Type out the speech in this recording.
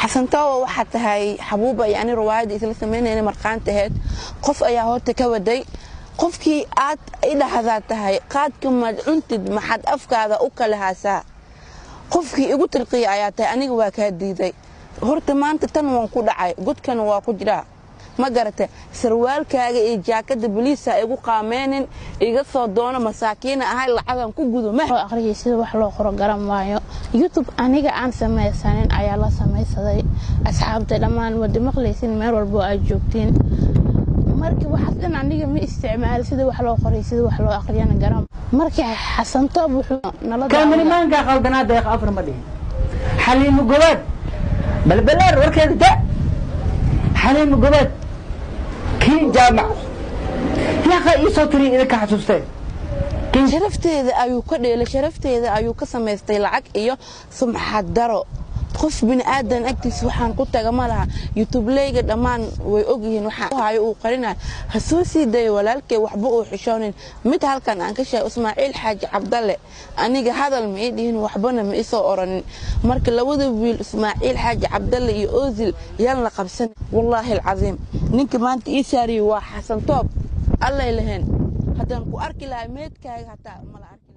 Xasan Tooba, waxaa tahay xabuuba iyo ani riwaayadda isla samaynayna marqaanta ahayd. Qof ayaa horta ka waday. Qofkii aad i dhahdaa tahay, "Qaadka maad cuntid? Maxaad afkaada u kala haasaa?" Qofkii igu tirqiya ayaa tahay. Aniga waa kaa diiday. Horta maanta tan waan ku dhacay, godkana waa ku jiraa, ma garata? Sarwaalkaaga iyo jaakada boliisa igu qaameynin, iga soo doono. Masaakiina ahay, lacagan ku gudo ma Aqriyay sida wax loo qoro garan waayo. YouTube aniga aan samaysanin ayaa la samaysaday. Asxaabta dhammaan wada maqlaysin meel walbo aad joogtiin. Marka waxaas dhan aniga ma isticmaali, sida wax loo qoray, sida wax loo aqriyana garan. Marka Xasan Toob wuxuu nala Kaamilimaanka qaldanaa, Deeq Afar ma dhihin. Xaliimo Gobaad Balbalaar warkeeda da, Xaliimo Gobaad, Kiin Jaamac yaaqa ii soo tiriy, idinka xasuustee. Sharafteeda ayuu ka dheelay, sharafteeda ayuu ka samaystay lacag iyo sumxad daro. Qof bini aadan agtiis waxaan ku taga ma laha. Youtubeleyga dhammaan way ogyihiin waxa hayo uu qarinayo. Ha soo sii dayo walaalkay, waxba uu xishoonin. Mid halkan aan ka sheegay, Ismaaciil Xaaji Cabdalle, aniga hadal ma ii dhihin, waxbana ma isoo oranin. Marka labada wiil, Ismaaciil Xaaji Cabdalle iyo Ozil, yaan la qabsan. Wallaahi alcadiim, ninka maanta ii saariyey waa Xasan Toob. Allay laheen haddaan ku arki lahaa meedkaaga hataa mala arki.